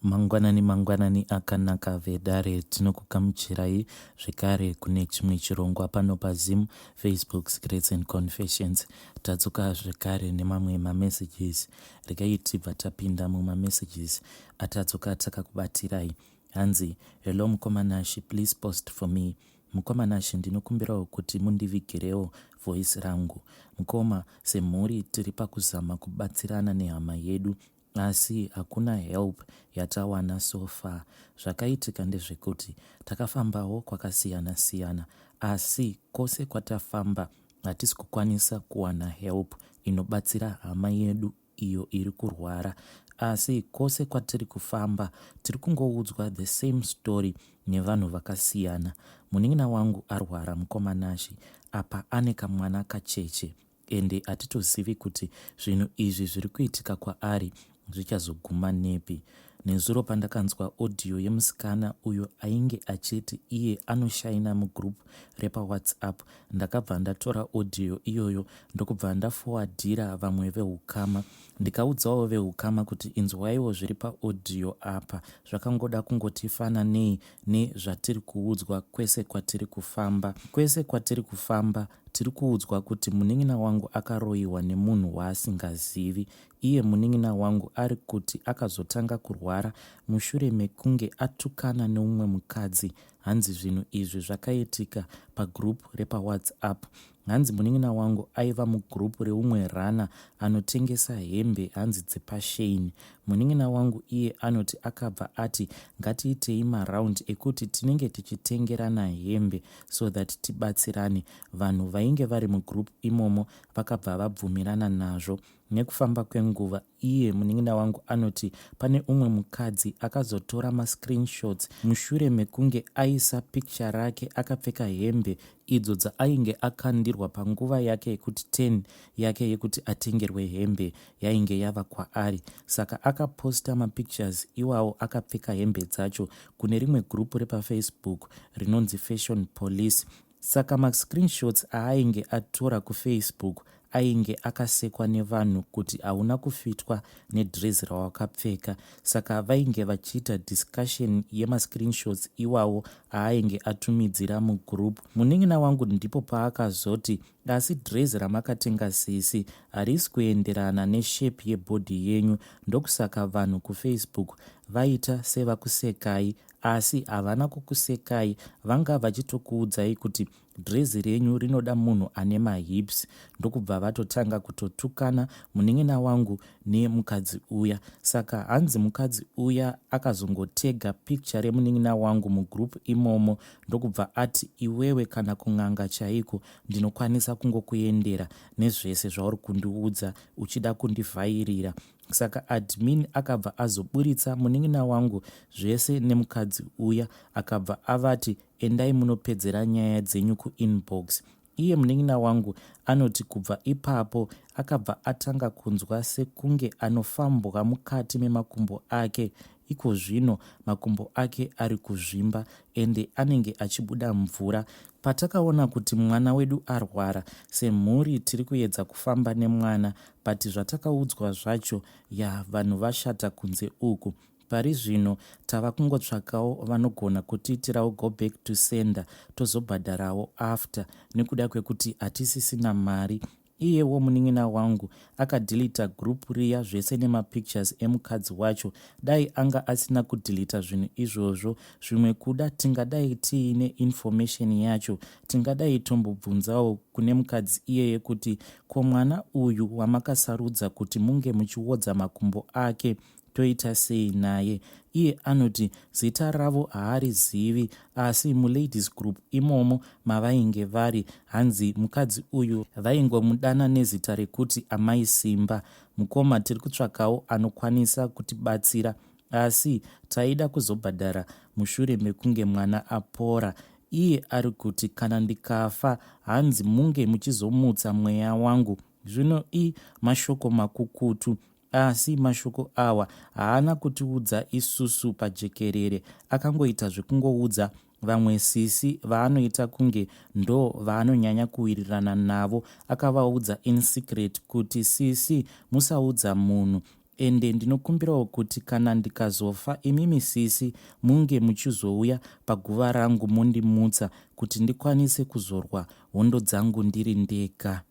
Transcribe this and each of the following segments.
Mangwanani mangwanani akanaka vedare tinokugamuchirai zvekare kune chimwe chirongwa pano paZim Facebook Secrets and Confessions. Tadzoka zvekare nemamwe mamessages. Regai tibva tapinda mumamessages atadzoka takakubatirai. Hanzi, hello mukoma Nashy, please post for me. Mukoma Nashy ndinokumbirawo kuti mundivigirewo voice rangu. Mukoma, semhuri tiri pakuzama kubatsirana nehama yedu asi hakuna help yatawana so far. Zvakaitika ndezvekuti takafambawo kwakasiyana siyana asi kwose kwatafamba hatisi kukwanisa kuwana help inobatsira hama yedu iyo iri kurwara. Asi kwose kwatiri kufamba tiri kungoudzwa the same story nevanhu vakasiyana. Munin'ina wangu arwara mukoma Nashy apa ane kamwana kacheche ende hatitozivi kuti zvinhu izvi zviri kuitika kwaari zvichazoguma nepi. Nezuro pandakanzwa audio yemusikana uyo ainge achiti iye anoshaina mugroup repaWhatsApp ndakabva ndatora audio iyoyo ndokubva ndafowadhira vamwe veukama ndikaudzawo veukama kuti inzwaiwo zviri paaudio apa zvakangoda kungoti fananei nezvatiri kuudzwa kwese kwatiri kufamba. Kwese kwatiri kufamba tiri kuudzwa kuti munin'ina wangu akaroyiwa nemunhu waasingazivi. Iye munin'ina wangu ari kuti akazotanga kurwara mushure mekunge atukana neumwe mukadzi. Hanzi zvinhu izvi zvakaitika pagroup repaWhatsApp. Hanzi munin'ina wangu aiva mugroup reumwe runner anotengesa hembe hanzi dzepaShein. Munin'ina wangu iye anoti akabva ati ngatiitei maround ekuti tinenge tichitengerana hembe so that tibatsirane. Vanhu vainge vari mugroup imomo vakabva vabvumirana nazvo. Nekufamba kwenguva iye munin'ina wangu anoti pane umwe mukadzi akazotora mascreenshots mushure mekunge aisa picture rake akapfeka hembe idzo dzaainge akandirwa panguva yake yekuti 10 yake yekuti atengerwe hembe yainge yava kwaari. Saka akaposta mapictures iwawo akapfeka hembe dzacho kune rimwe group repaFacebook rinonzi Fashion Police. Saka mascreenshots aainge atora kuFacebook ainge akasekwa nevanhu kuti hauna kufitwa nedress rawakapfeka. Saka vainge vachiita discussion yemascreenshots iwawo aainge atumidzira mugroup. Munin'ina wangu ndipo paakazoti asi dress ramakatenga sisi harisi kuenderana neshape yebody yenyu ndokusaka vanhu kuFacebook vaita sevakusekai asi havana kukusekai vanga vachitokuudzai kuti dhirezi renyu rinoda munhu ane mahips. Ndokubva vatotanga kutotukana munin'ina wangu nemukadzi uya. Saka hanzi mukadzi uya akazongotega picture remunin'ina wangu mugroup imomo ndokubva ati iwewe kana kun'anga chaiko ndinokwanisa kungokuendera nezvese zvauri kundiudza uchida kundivhairira. Saka admin akabva azoburitsa munin'ina wangu zvese nemukadzi uya akabva avati endai munopedzera nyaya dzenyu kuinbox. Iye munin'ina wangu anoti kubva ipapo akabva atanga kunzwa sekunge anofambwa mukati memakumbo ake. Iko zvino makumbo ake ari kuzvimba ende anenge achibuda mvura. Patakaona kuti mwana wedu arwara, semhuri tiri kuedza kufamba nemwana but zvatakaudzwa zvacho yah vanhu vashata kunze uku. Pari zvino tava kungotsvakawo vanogona kutiitirawo go back to sender tozobhadharawo after nekuda kwekuti hatisisina mari. Iyewo munin'ina wangu akadeleta group riya zvese nemapictures emukadzi wacho. Dai anga asina kudeleta zvinhu izvozvo zvimwe kuda tingadai tiine information yacho. Tingadai tombobvunzawo kune mukadzi iyeye kuti ko mwana uyu wamakasarudza kuti munge muchiwodza makumbo ake toita sei naye. Iye anoti zita ravo haarizivi asi muladies group imomo mavainge vari hanzi mukadzi uyu vaingomudana nezita rekuti amai Simba. Mukoma tiri kutsvakawo anokwanisa kutibatsira asi taida kuzobhadhara mushure mekunge mwana apora. Iye ari kuti kana ndikafa hanzi munge muchizomutsa mweya wangu. Zvino i mashoko makukutu. Asi mashoko awa haana kutiudza isusu pajekerere, akangoita zvekungoudza vamwe sisi vaanoita kunge ndo vaanonyanya kuwirirana navo. Akavaudza in secret kuti sisi musaudza munhu. Ende ndinokumbirawo kuti kana ndikazofa imimi sisi munge muchizouya paguva rangu mondimutsa kuti ndikwanise kuzorwa hondo dzangu ndiri ndega.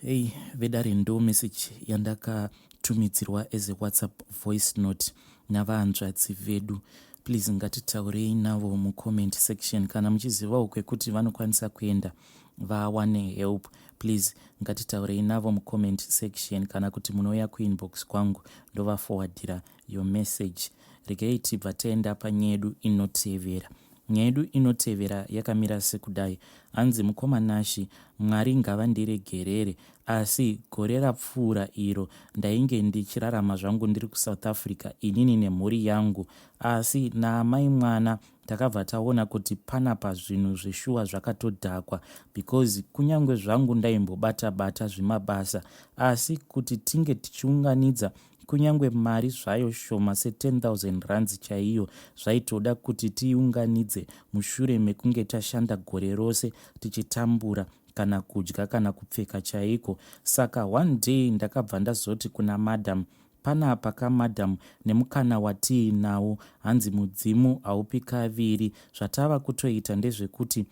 Hey vedare ndo message yandakatumidzirwa as a WhatsApp voice note navahanzvadzi vedu. Please ngatitaurei navo mucomment section kana muchizivawo kwekuti vanokwanisa kuenda vawane help. Please ngatitaurei navo mucomment section kana kuti munouya kuinbox kwangu ndovaforwardira your message. Regai tibva taenda panyaya yedu inotevera. Nyaya yedu inotevera yakamira sekudai. Hanzi mukoma Nashy, Mwari ngavandiregerere asi gore rapfuura iro ndainge ndichirarama zvangu ndiri kuSouth Africa inini nemhuri yangu asi naamai mwana takabva taona kuti panapa zvinhu zveshuwa zvakatodhakwa because kunyange zvangu ndaimbobata bata zvimabasa asi kuti tinge tichiunganidza Kunyangwe mari zvayo shoma se 10,000 rands chaiyo zvaitoda kuti tiiunganidze mushure mekunge tashanda gore rose tichitambura kana kudya kana kupfeka chaiko. Saka one day ndakabva ndazoti kuna madam, panapa ka madam nemukana watiinawo hanzi mudzimu haupi kaviri zvatava kutoita ndezvekuti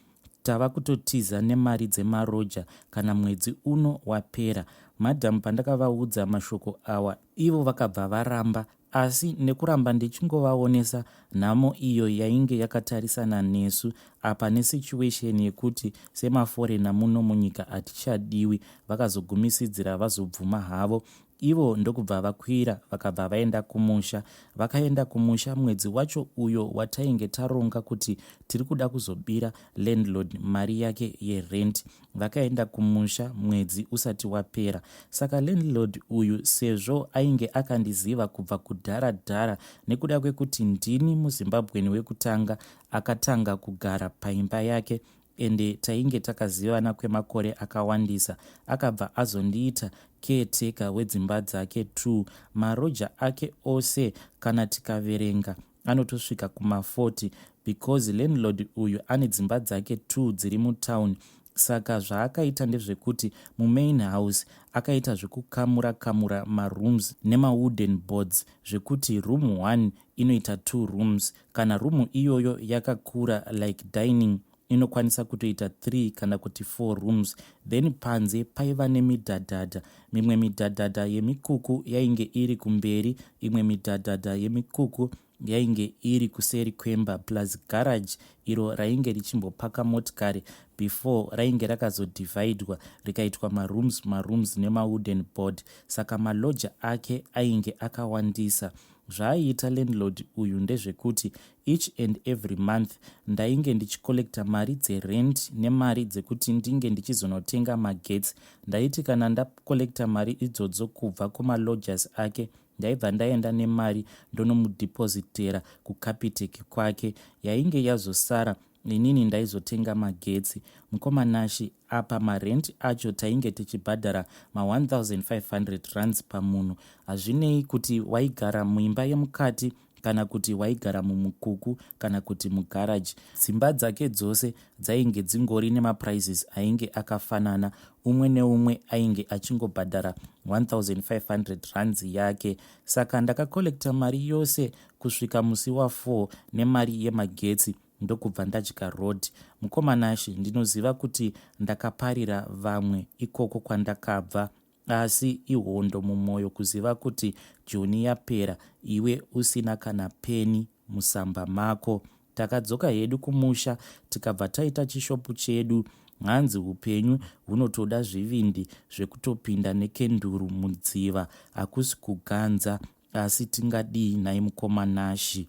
Tava kutotiza nemari dzemaroja kana mwedzi uno wapera. Madam pandakavaudza mashoko awa ivo vakabva varamba asi nekuramba ndichingovaonesa nhamo iyo yainge yakatarisana nesu apa nesituation yekuti semaforena muno munyika hatichadiwi vakazogumisidzira vazobvuma havo Ivo ndokubva vakwira vakabva vaenda kumusha. Vakaenda kumusha mwedzi wacho uyo watainge taronga kuti tiri kuda kuzobira landlord mari yake yerent. Vakaenda kumusha mwedzi usati wapera. Saka landlord uyu sezvo ainge akandiziva kubva kudhara dhara nekuda kwekuti ndini muZimbabwean wekutanga akatanga kugara paimba yake ende tainge takazivana kwemakore akawandisa akabva azondiita caretaker wedzimba dzake two maroja ake ose kana tikaverenga anotosvika kuma 40 because landlord uyu ane dzimba dzake two dziri mutown saka zvaakaita ndezvekuti mumain house akaita zvekukamura kamura marooms nemawooden boards zvekuti room one inoita two rooms kana room iyoyo yakakura like dining inokwanisa kutoita 3 kana kuti 4 rooms then panze paiva nemidhadhadha mimwe midhadhadha yemikuku yainge iri kumberi imwe midhadhadha yemikuku yainge iri kuseri kwemba plus garage iro rainge richimbopaka motikari before rainge rakazodivhaidwa rikaitwa marooms marooms nemawooden board saka maloja ake ainge akawandisa Zvaaiita landlord uyu ndezvekuti each and every month ndainge ndichicollecta mari dzerent nemari dzekuti ndinge ndichizonotenga magetsi. Ndaiti kana ndacollecta mari idzodzo kubva kumalodgers ake ndaibva ndaenda nemari ndonomudepositera kuCapitec kwake. Yainge yazosara inini ndaizotenga magetsi. Mukoma Nashy, apa marent acho tainge tichibhadhara ma 1500 rands pamunhu hazvinei kuti waigara muimba yemukati kana kuti waigara mumukuku kana kuti mugaraji. Dzimba dzake dzose dzainge dzingori nemaprices ainge akafanana umwe neumwe ainge achingobhadhara 1500 rands yake. Saka ndakacollecta mari yose kusvika musi wa 4 nemari yemagetsi ndokubva ndadya road. Mukoma Nashy ndinoziva kuti ndakaparira vamwe ikoko kwandakabva asi ihondo mumoyo kuziva kuti Joni yapera iwe usina kana peni musamba mako. Takadzoka hedu kumusha tikabva taita chishopu chedu hanzi hupenyu hunotoda zvivindi zvekutopinda nekenduru mudziva hakusi kuganza asi tingadii nhai mukoma Nashy.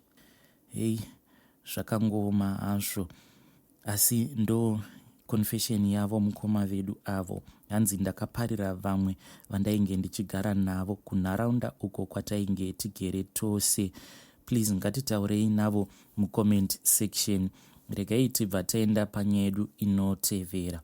Hey zvakangooma hazvo asi ndo confession yavo mukoma vedu avo hanzi ndakaparira vamwe vandainge ndichigara navo kunharaunda uko kwatainge tigere tose please ngatitaurei navo mucomment section regai tibva taenda panyaya yedu inotevera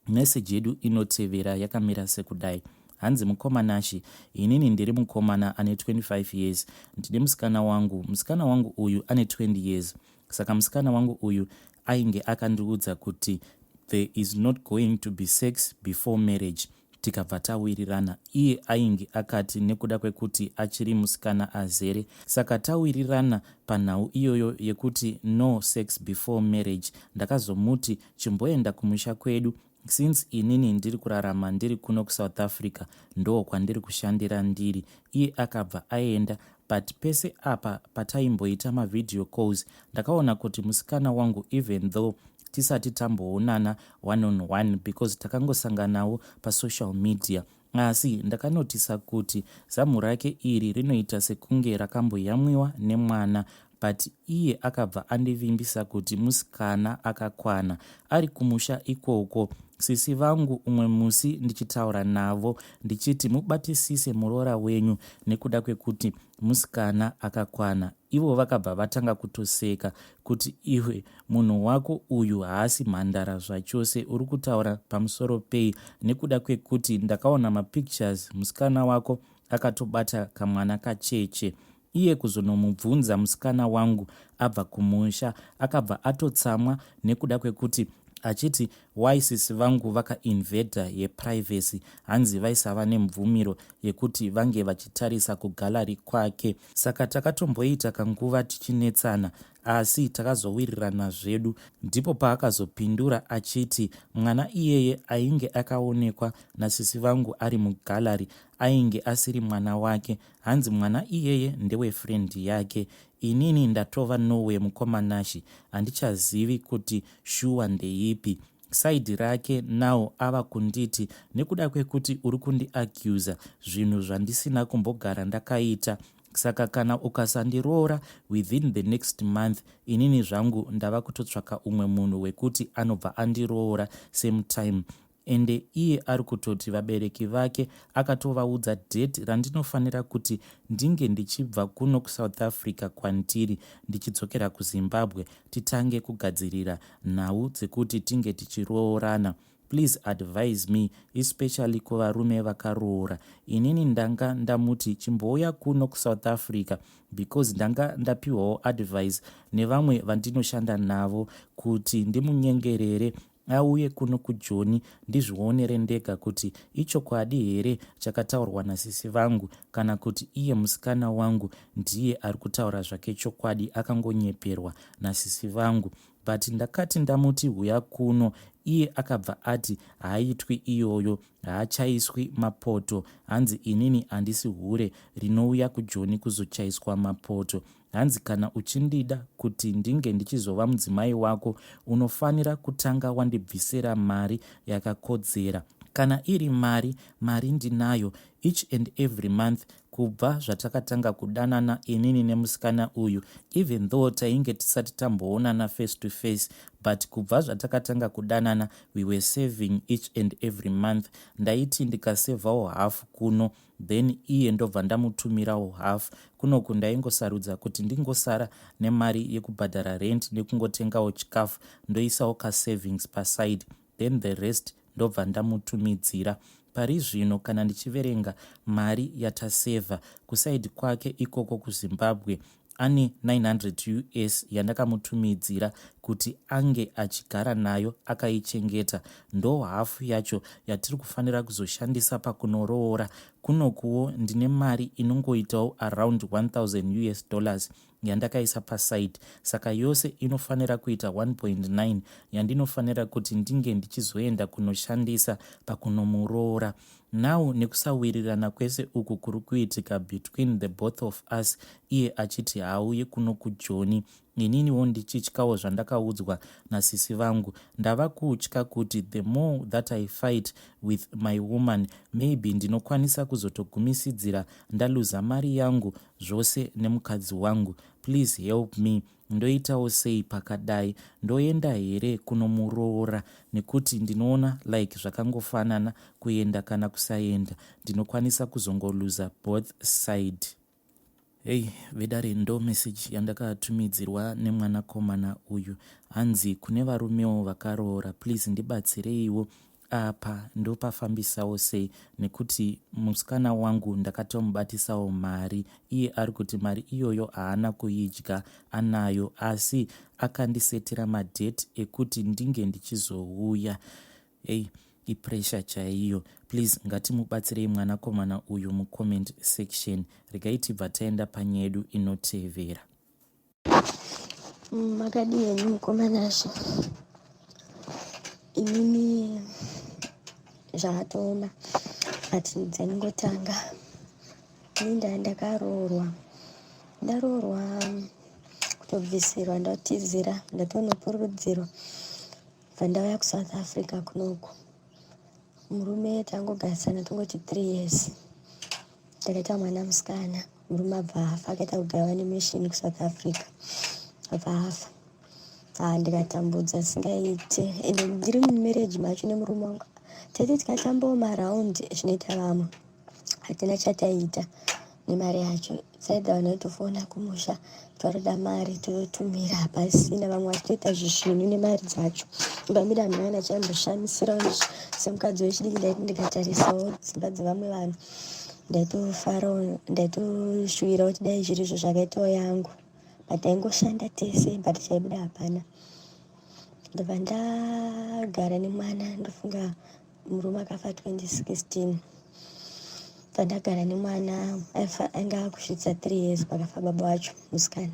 Message yedu inotevera yakamira sekudai. Hanzi mukoma Nashy, inini ndiri mukomana ane 25 years. Ndine musikana wangu. Musikana wangu uyu ane 20 years. Saka musikana wangu uyu ainge akandiudza kuti there is not going to be sex before marriage. Tikabva tawirirana. Iye ainge akati nekuda kwekuti achiri musikana azere, saka tawirirana panhau iyoyo yekuti no sex before marriage. Ndakazomuti chimboenda kumusha kwedu since inini ndiri kurarama ndiri kuno kuSouth Africa, ndo kwandiri kushandira ndiri. Iye akabva aenda, but pese apa pataimboita mavideo calls, ndakaona kuti musikana wangu, even though tisati tamboonana one on one because takangosanganawo pasocial media, asi ndakanotisa kuti zamu rake iri rinoita sekunge rakamboyamwiwa nemwana. But iye akabva andivimbisa kuti musikana akakwana ari kumusha ikoko. Sisi vangu, umwe musi ndichitaura navo ndichiti mubatisise muroora wenyu nekuda kwekuti musikana akakwana, ivo vakabva vatanga kutoseka kuti, "Iwe, munhu wako uyu haasi mhandara zvachose. Uri kutaura pamusoro pei? Nekuda kwekuti ndakaona mapictures, musikana wako akatobata kamwana kacheche." Iye kuzonomubvunza musikana wangu abva kumusha, akabva atotsamwa nekuda kwekuti achiti why sisi vangu vakainvada yeprivacy. Hanzi vaisava nemubvumiro yekuti vange vachitarisa kugallery kwake. Saka takatomboita kanguva tichinetsana, asi takazowirirana zvedu. Ndipo paakazopindura achiti mwana iyeye ainge akaonekwa nasisi vangu ari mugallery ainge asiri mwana wake. Hanzi mwana iyeye ndewefriend yake. Inini ndatova nowe mukomanashi, handichazivi kuti shuwa ndeipi side rake. Now ava kunditi nekuda kwekuti uri kundiaccusa zvinhu zvandisina kumbogara ndakaita, saka kana ukasandiroora within the next month, inini zvangu ndava kutotsvaka umwe munhu wekuti anobva andiroora same time. Ende iye ari kutoti vabereki vake akatovaudza date randinofanira kuti ndinge ndichibva kuno kuSouth Africa kwandiri ndichidzokera kuZimbabwe, titange kugadzirira nhau dzekuti tinge tichiroorana. Please advise me, especially kuvarume vakaroora. Inini ndanga ndamuti chimbouya kuno kuSouth Africa because ndanga ndapiwawo advice nevamwe vandinoshanda navo kuti ndimunyengerere auye kuno kuJoni, ndizvionere ndega kuti ichokwadi here chakataurwa nasisi vangu kana kuti iye musikana wangu ndiye ari kutaura zvake chokwadi, akangonyeperwa nasisi vangu. But ndakati ndamuti huya kuno, iye akabva ati haaitwi iyoyo, haachaiswi mapoto. Hanzi inini handisi hure rinouya kuJoni kuzochaiswa mapoto. Hanzi kana uchindida kuti ndinge ndichizova mudzimai wako, unofanira kutanga wandibvisira mari yakakodzera. Kana iri mari, mari ndinayo. Each and every month kubva zvatakatanga kudanana inini nemusikana uyu, even though tainge tisati tamboonana face to face, but kubva zvatakatanga kudanana, we were saving each and every month. Ndaiti ndikasevhawo hafu kuno, then iye ndobva ndamutumirawo hafu kunoku. Ndaingosarudza kuti ndingosara nemari yekubhadhara rent nekungotengawo chikafu, ndoisawo kasavings paside, then the rest ndobva ndamutumidzira. Pari zvino kana ndichiverenga mari yatasevha kuside kwake ikoko kuZimbabwe, ane 900 US yandakamutumidzira kuti ange achigara nayo akaichengeta. Ndo hafu yacho yatiri kufanira kuzoshandisa pakunoroora. Kunokuwo ndine mari inongoitawo around 1000 US dollars yandakaisa paside, saka yose inofanira kuita 1.9 yandinofanira kuti ndinge ndichizoenda kunoshandisa pakunomuroora. Now nekusawirirana kwese uku kuri kuitika between the both of us, iye achiti hauye kuno kuJoni, ininiwo ndichityawo zvandakaudzwa nasisi vangu, ndava kutya kuti the more that I fight with my woman, maybe ndinokwanisa kuzotogumisidzira ndaluza mari yangu zvose nemukadzi wangu. Please help me, ndoitawo sei pakadai? Ndoenda here kunomuroora? Nekuti ndinoona like zvakangofanana, kuenda kana kusaenda ndinokwanisa kuzongoluza both side. Hei vedare, ndo meseji yandakatumidzirwa nemwanakomana uyu. Hanzi kune varumewo vakaroora, please ndibatsireiwo apa, ndopafambisawo sei? Nekuti musikana wangu ndakatomubatisawo mari, iye ari kuti mari iyoyo haana kuidya, anayo, asi akandisetera madate ekuti ndinge ndichizouya. Ei. Ipressure chaiyo. Please ngatimubatsirei mwanakomana uyu mucomment section. Regai tibva taenda panyaya yedu inotevera. Makadii henyu mukoma Nashe? Inini zvakatooma but dzaningotanga ini ndakaroorwa ndaroorwa kutobvisirwa ndatizira ndatonopururudzirwa bva ndauya kuSouth Africa kunoku. Murume tangogarisana tongoti 3 years takaita mwana musikana. Murume abva afa, akaita kugaiwa nemachine kuSouth Africa, abva afa. Ah, ndikatambudza singaite ende ndiri mumarriage macho nemurume wangu tete tikatambawo maraundi zvinoita vamwe hatina chataiita nemari yacho. Saidha vanhu vaitofona kumusha twaroda mari totumira, hapasina. Vamwe vachitoita zvisvinu nemari dzacho. Pamira hamina chaimboshamisirawo semukadzi wechidiki. Ndaiti ndikatarisawo dzimba dzevamwe vanhu ndaitofarawo, ndaitoshuvirawo kuti dai zviri izvo zvakaitawo yangu, but taingoshanda tese but chaibuda hapana. Ndobva ndagara nemwana. Ndofunga murume akafa 2016. Bva ndagara nemwana ainge akusvitsa 3 years pakafa baba wacho musikana.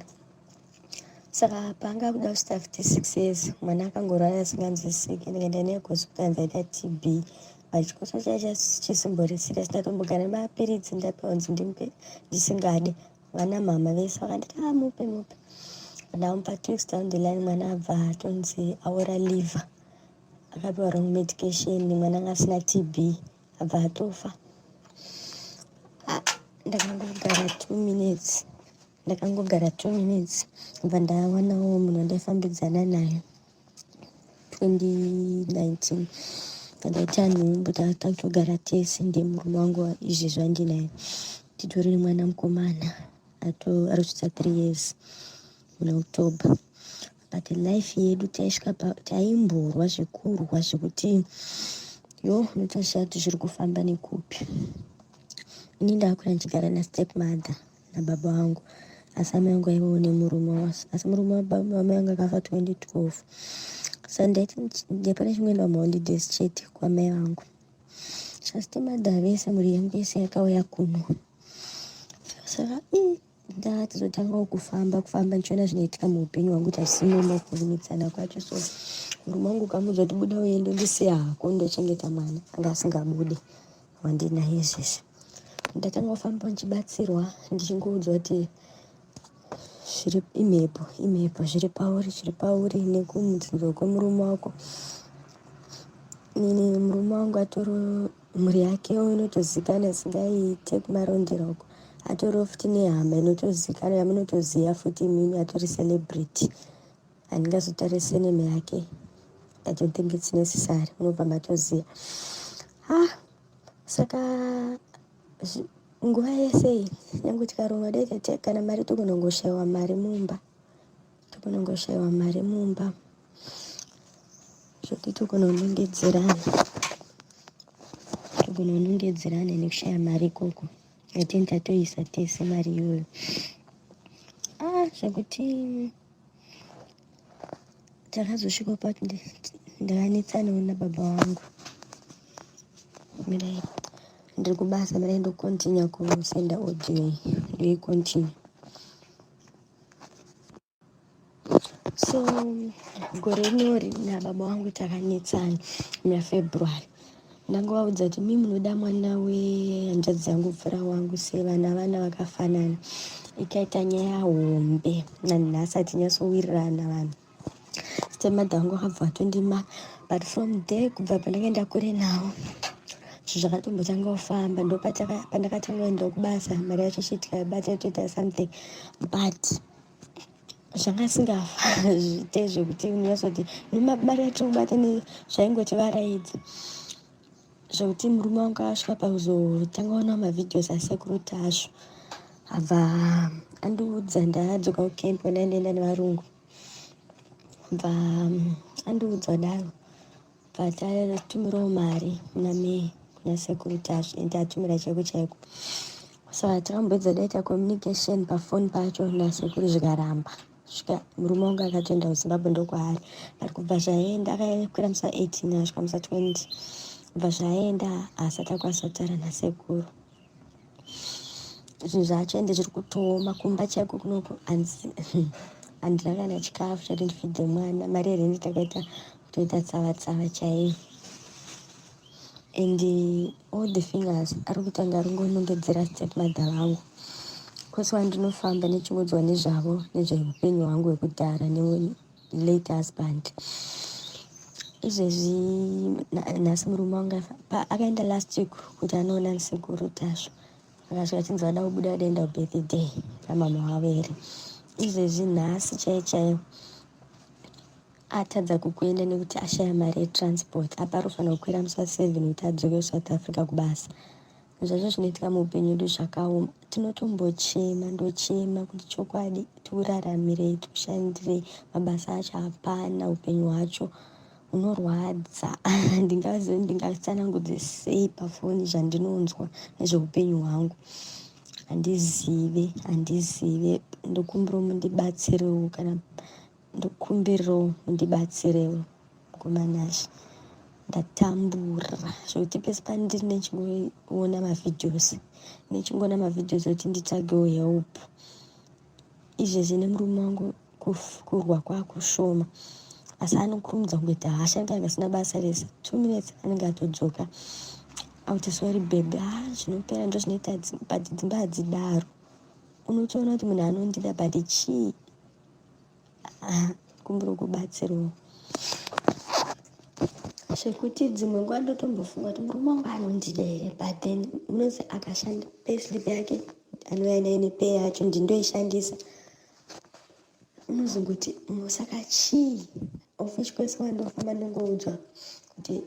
Saka paanga kuda kusvitsa 56 years mwana akangorwara asinganzwisisiki. Ndikaenda naye kuhospital, nzaita TB, but chikosoro chaicho chisimbori serious. Ndatombogara nemapiritsi, ndapiwa kunzi ndimupe ndisingade. Vana mama vese vakanditi, "Ah, mupe, mupe." Ndamupa, 2 weeks down the line mwana abva atonzi aora liver, akapiwa wrong medication. Mwana anga asina TB, abva atofa. Ah, ndakangogara 2 minutes, ndakangogara 2 minutes, bva ndawanawo munhu wandaifambidzana naye 2019. Pandaita nhumbu, takutogara tese. Ndiye murume wangu izvezvi wandinaye. Titori nemwana mukomana ari kusvitsa 3 years muna October. But life yedu taisvika taimborwa zvekurwa zvekuti yo unotoziva kuti zviri kufamba nekupi. Ini ndakakura ndichigara nastep mother nababa vangu, asi amai vangu aivawo nemurume wasi, asi murume wamai vangu akafa 2012. Saka ndaiti ndapana chingoenda kumaholidays chete kwamai vangu. Saka step mother vese, mhuri yangu yese yakauya kuno. Saka ndakatozotangawo kufamba kufamba ndichiona zvinoitika muupenyu hwangu kuti hazvisi normal kunetsana kwacho. So murume wangu ukamuudza kuti buda uende ndisiya hako ndochengeta mwana, anga asingabude wandinaye izvezvi. Ndatanga kufamba ndichibatsirwa, ndichingoudzwa kuti zviri imhepo, imhepo zviri pauri, zviri pauri nekumudzinzo kwemurume wako. Nini murume wangu atori mhuri yakewo inotozikanwa isingaite kumarondera uko, atoriwo futi nehama inotozikanwa yamunotoziva futi imimi, atori celebrity. Handingazotarise name yake, I don't think it's necessary, unobva matoziva. Ha, saka nguva yese iyi nyange tikaronga dai kana mari togonongoshayiwa mari mumba, togonongoshayiwa mari mumba zvokuti togononongedzerana, togononongedzerana nekushaya mari ikoko. Atini tatoisa tese mari iyoyo. Ah, zvekuti takazosvika pati ndakanetsanawo nababa vangu. Mirai, ndiri kubasa, mirai ndocontinue kusenda audio iyi, ndoicontinue. So gore rinori nababa vangu takanetsana muna February. Ndangovaudza kuti mi munoda mwana wehanzvadzi yangu kupfuura wangu, sevana vana vakafanana. Ikaita nyaya hombe, nanhasi hatinyatsowirirana vanhu. Stepmother vangu vakabva vatondima, but from there kubva pandakaenda kure navo zvinhu zvakatombotanga kufamba. Ndopandakatanga kuendawo kubasa, mari yacho ichiitika toita something, but zvanga singaite zvekuti unyatsoti mari yatiri kubata zvaingotivaraidza zvekuti murume wangu asvika pakuzotanga ona mavideos asekuru Tasvu, abva andiudza. Ndadzoka kucamp kwandaindoenda nevarungu, bva andiudza kudaro, bva tatumirawo mari muna May kuna sekuru Tasvu, ende atumira chaiko chaiko. Saka takamboedza daita communication pafoni pacho nasekuru, zvikaramba. Svika murume wangu akatoenda kuZimbabwe, ndokwaari, but kubva zvaenda akakwira musi wa18 asvika musi wa20. Kubva zvaenda haasati akwanisa kutaura nasekuru. Zvinhu zvacho ende zviri kutooma kumba chaiko kunoku handina kana chikafu chati ndifidhe mwana. Mari yerendi takaita kutoita tsava tsava chaiyo. And all the fingers ari kutanga ari kungonongedzera stepmother vangu. Kwese wandinofamba nechingodzwa nezvavo nezveupenyu hwangu hwekudhara nelate husband. Izvezvi nhasi murume wangu akaenda last week kuti anoona sekuru Tasvu. Akasvika achinzi vada kubuda vadaenda kubirthday ramama wavo here. Izvezvi nhasi chaiyo chaiyo atadza kukuenda nekuti ashaya mari yetransport. Apa ari kufanira kukwira musi wa7 kuti adzoke kuSouth Africa kubasa. Zvacho zvinoitika muupenyu hwedu zvakaoma. Tinotombochema, ndochema kuti chokwadi tiuraramirei, tiushandirei. Mabasa acho hapana, upenyu hwacho hunorwadza. Ndingatsanangudze sei pafoni zvandinonzwa nezveupenyu hwangu. Handizive, handizive. Ndokumbirawo mundibatsirewo kana ndokumbirawo mundibatsirewo mukoma Nashe. Ndatambura zvekuti pese pandiri nechingoona mavideos nechingoona mavideos ekuti nditsvagewo help. Izvezvi nemurume wangu kurwa kwakushoma asi anokurumidza kungoita hasha nenge asina basa rese. 2 minutes anenge atodzoka akuti sorry baby, ah zvinopera ndozvinoita but dzimba hadzidaro. Unotoona kuti munhu anondida but chii kumbira kubatsirwa. Zvekuti dzimwe nguva ndotombofunga kuti murume wangu anondida here but then unozi akashanda payslip yake anouya nayo nepay yacho ndindoishandisa. Unozongoti saka chii of which kwese kwandofamba ndingoudzwa kuti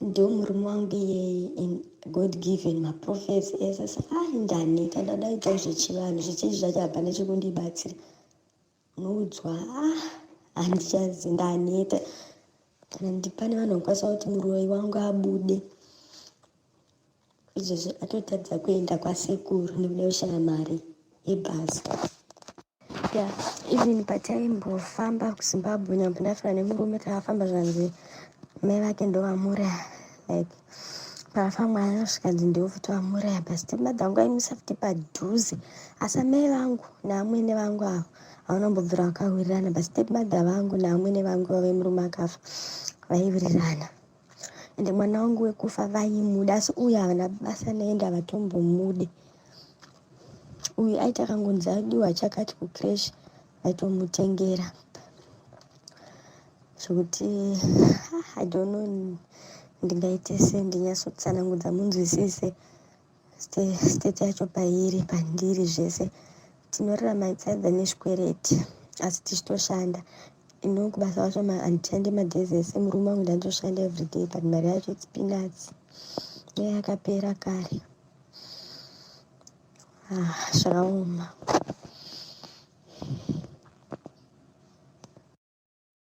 ndo murume wangu iyeye in God given maprophets ese. Saka ndaneta, ndada kuitawo zvechivanhu zvechechi zvacho hapana chekundibatsira. Unoudzwa ah handichazi ndaneta. Kana pane vanhu vanokwanisa kuti muroyi wangu abude. Izvezvi atotadza kuenda kwasekuru nekuda kushaya mari yebhazi. Yeah, even pataimbofamba kuZimbabwe nyangwe ndafira nemurume takafamba zvanzi mai vake ndovamuraya like pafa mwana zvikanzi ndiwo futi vamuraya but stepmother vangu vaimisa futi padhuze asi amai vangu naamwene vangu avo havana kumbobvira vakawirirana but stepmother vangu naamwene vangu vave murume akafa vaiwirirana ende mwana wangu wekufa vaimuda asi uyu havana basa naye ende havatombomude. Uyu aiti akangonzi adiwa chakati kucreche vaitomutengera zvekuti I don't know ndingaite sei ndinyatsotsanangudza munzwisise state yacho pairi pandiri zvese. Tinorarama sadza nezvikwereti asi tichitoshanda. Ino kubasa kwacho handishandi madays ese murume wangu ndandoshanda everyday but mari yacho it's peanuts. Yakapera kare. Ah, zvakaoma.